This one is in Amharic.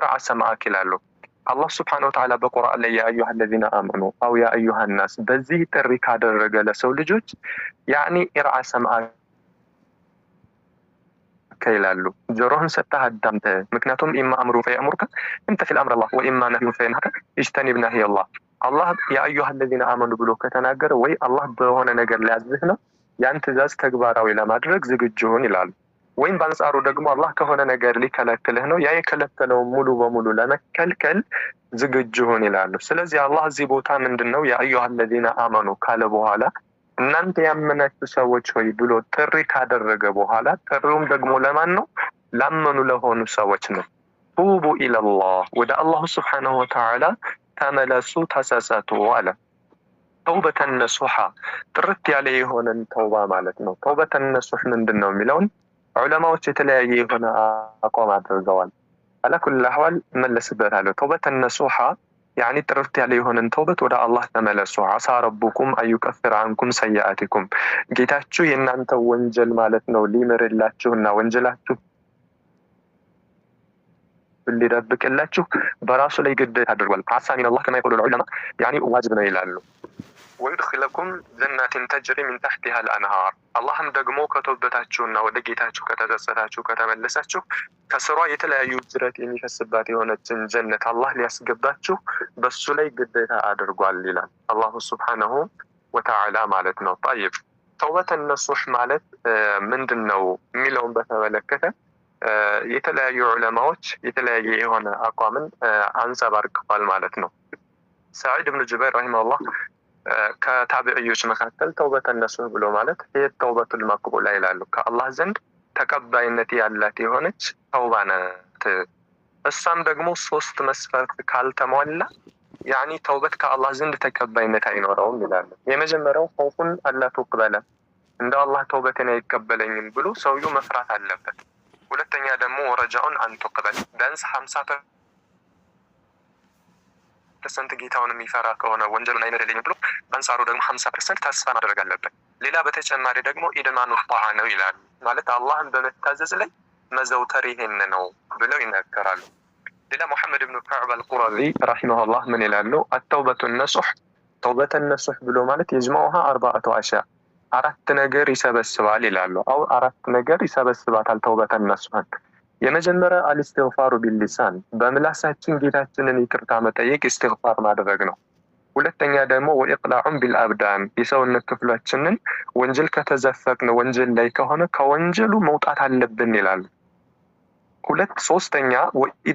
ارع سمعك ይላሉ። አላህ سبحانه وتعالى በቁርአን ላይ يا أيها الذين آمنوا أو يا أيها الناس በዚህ ጥሪ ካደረገ ለሰው ልጆች يعني ارع سمعك ይላሉ። ጆሮህን ሰጥተህ አዳምጥ። ምክንያቱም إما أمر فيأمرك امتثل أمر الله وإما نهي فينهاك اجتنب نهي الله። አላህ يا أيها الذين آمنوا ብሎ ከተናገረ ወይ አላህ በሆነ ነገር ሊያዝህ ነው፣ ያን ትእዛዝ ተግባራዊ ለማድረግ ዝግጁ ሁን ይላሉ። ወይም በአንጻሩ ደግሞ አላህ ከሆነ ነገር ሊከለክልህ ነው፣ ያ የከለከለውን ሙሉ በሙሉ ለመከልከል ዝግጁ ሁን ይላሉ። ስለዚህ አላህ እዚህ ቦታ ምንድን ነው يا أيها الذين آمنوا ካለ በኋላ፣ እናንተ ያመናችሁ ሰዎች ሆይ ብሎ ጥሪ ካደረገ በኋላ፣ ጥሪውም ደግሞ ለማን ነው? ላመኑ ለሆኑ ሰዎች ነው። توبوا إلى الله፣ ወደ الله سبحانه وتعالى ተመለሱ፣ ተጸጸቱ አለ። توبة نصوحا፣ ጥርት ያለ የሆነን ተውባ ማለት ነው። توبة نصوح ምንድን ነው የሚለውን ዑለማዎች የተለያየ የሆነ አቋም አድርገዋል። على كل الأحوال እመለስበታለሁ። توبة نصوحا يعني ጥርት ያለ የሆነን ተውበት፣ ወደ አላህ ተመለሱ። عسى ربكم أن يكفر عنكم سيئاتكم፣ ጌታችሁ የእናንተ ወንጀል ማለት ነው ሊምርላችሁና ወንጀላችሁ ሊደብቅላችሁ በራሱ ላይ ግዴታ አድርጓል። عسى من الله كما يقول العلماء يعني واجب ነው ይላሉ። ويدخلكم جنات تجري من تحتها الأنهار፣ አላህም ደግሞ ከተውበታችሁና ወደ ጌታችሁ ከተጸጸታችሁ ከተመለሳችሁ ከስሯ የተለያዩ ጅረት የሚፈስባት የሆነችን ጀነት አላህ ሊያስገባችሁ በሱ ላይ ግዴታ አድርጓል ይላል الله سبحانه وتعالى ማለት ነው። طيب፣ توبة نصوح ማለት ምንድን ነው የሚለውን በተመለከተ የተለያዩ ዑለማዎች የተለያየ የሆነ አቋምን አንጸባርቀዋል ማለት ነው። ሰዒድ ብኑ ጁበይር رحمه الله ከታቢዕዮች መካከል توبة نصوح ብሎ ማለት ይህ التوبة المقبولة ይላሉ። ከአላህ ዘንድ ተቀባይነት ያላት የሆነች ተውባ ናት። እሷም ደግሞ ሶስት መስፈርት ካልተሟላ يعني ተውበት ከአላህ ዘንድ ተቀባይነት አይኖረውም ይላሉ። የመጀመሪያው خوف ألا تقبل፣ እንደ አላህ ተውበትን አይቀበለኝም ብሎ ሰውየው መፍራት አለበት። ሁለተኛ ደግሞ رجاء أن تقبل፣ ቢያንስ 50% ጌታውን የሚፈራ ከሆነ ወንጀሉን አይምርልኝም ብሎ በአንጻሩ ደግሞ 50% ተስፋ ማድረግ አለበት። ሌላ በተጨማሪ ደግሞ إدمان الطاعة ነው ይላሉ። ማለት አላህን በመታዘዝ ላይ መዘውተር ይሄን ነው ብለው ይናገራሉ። ሌላ ሙሐመድ ብኑ ከዕብ አልቁረዚ رحمه الله ምን ይላሉ? التوبة النصوح፣ توبة نصوح ብሎ ማለት يجمعها أربعة أشياء፣ አራት ነገር ይሰበስባል ይላሉ። أو አራት ነገር ይሰበስባታል توبة نصوح ን። የመጀመሪያ الاستغفار باللسان፣ በምላሳችን ጌታችንን ይቅርታ መጠየቅ፣ ኢስትግፋር ማድረግ ነው። ሁለተኛ ደግሞ وإقلاع بالأبدان፣ የሰውነት ክፍላችንን ወንጀል ከተዘፈቅን፣ ወንጀል ላይ ከሆነ ከወንጀሉ መውጣት አለብን ይላሉ። ሁለት ሶስተኛ